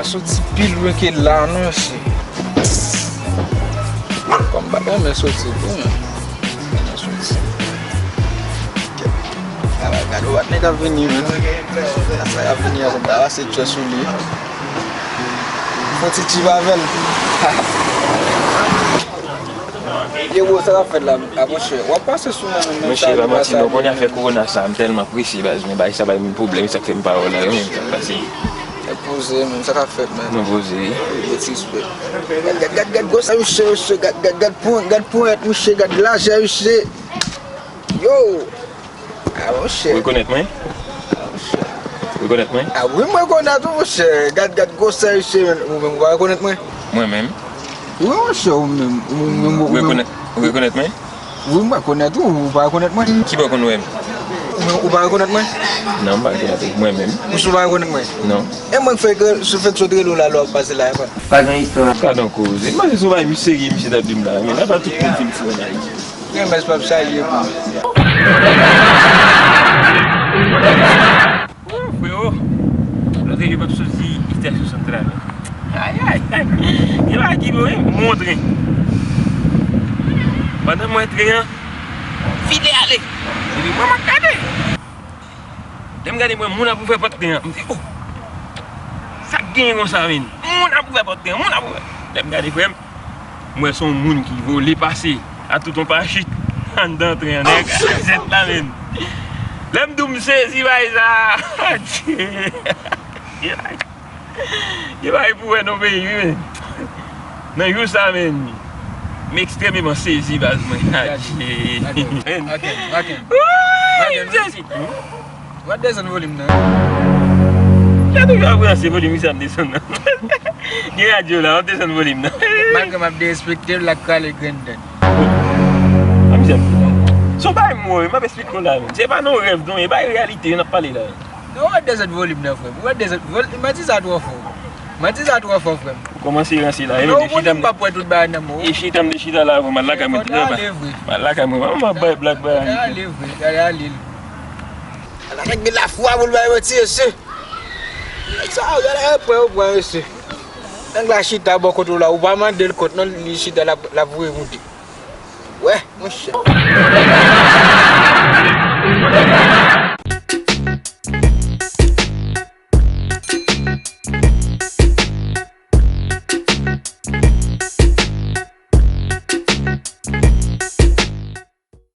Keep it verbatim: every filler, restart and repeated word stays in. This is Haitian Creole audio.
Soti pi lwen ke la non mesye. Kòm bagay men soti tou men. Men soti. Ala gade w nèg ap vini men. Sa ap vini an konn ta pase tchè sou li. Fon ti tchiv avè l. Ye wo sa k ap fèt la a monchè. W ap pase sou mwen menm. Monchè pa manti non, kounye a fè kowona sa m tèlman prese baz men bagay sa bay moun pwoblèm sa k fè m pa wè w la yo menm sa k pase. Poze menm sa k ap fèt menm. Nou poze wi. Gad gad gad gad gwo sa misye misye gad gad gad ponyèt misye gad lajè misye. Yo. A monchè. Ou rekonèt mwen? Rekonèt mwen? A wi m rekonèt ou monchè. Gad gad gwosè misye menm. Ou menm ou pa rekonèt mwen? Mwen menm? Wi monchè ou menm. Ou menm ou menm. Ou rekonèt mwen? Wi m rekonèt ou, ou pa rekonèt mwen? Kibò konn wè m? Ou menm ou pa rekonèt mwen? Non m pa rekonèt ou. Mwen menm? Ou si w pa rekonèt mwen? Non. E mwen k fè ke sou fèk sot rele w la lè w ap pase la e pa. Pa gen istwa. Gadon koze. Mwen se sou bay misye serye misye t ap di m la. Men apa tout moun fin fou nan Ayiti. Gen mès p ap salye pou. Frewo, lòt yo p ap soti istasyon santral. Ayayay. Gen bagay ki montre. Pandan mwen tren an vide ale. Epi mwen m ap gade. Lè m gade m wè moun ap ouvè pòt tren an. M di oh. Sa k genyen konsa menm? Moun ap ouvè pòt tren an, moun ap ouvè. Lè m gade frè m. M wè se yon moun ki vole pase a tout yon pachit anndan tren an nèg zèt la menm. Lè m di w m sezi bay sa. Adye. Gen bagay pou wè nan peyi wi menm. Nan jou sa menm. M ekstrèmeman sezi baz mwen. Adye. Wouyy m sezi. W ap desann volim nan. Sa toujou ap ranse volim wi sa m desann nan. Gen radyo la, w ap desann volim nan. Malgre m ap derespekte l, l ap krale grenn dèn. Ann jan. Se yon bagay m wè, m ap esplike w la menm. Se pa nan yon rèv non, e bagay reyalite yo n ap pale la. Non, w ap desann volim nan frè m. W ap desann volim, manti sa twò fò. Manti sa twò fò frè m. Ou kòmanse ranse la, e menm de chita m de. E chita m de chita la avè w, m al lakay mwen. M al lakay mwen, m ap bay blag bay. Gade ale vre, gade ale l. Ala nèg gen lafwa pou l bay manti mesye. Nèg sa yo gade e pran yo pran mesye. Nèg la chita bò kote w la, ou pa mande l kont non, li chita l ap l ap voye moute. Wè, monchè.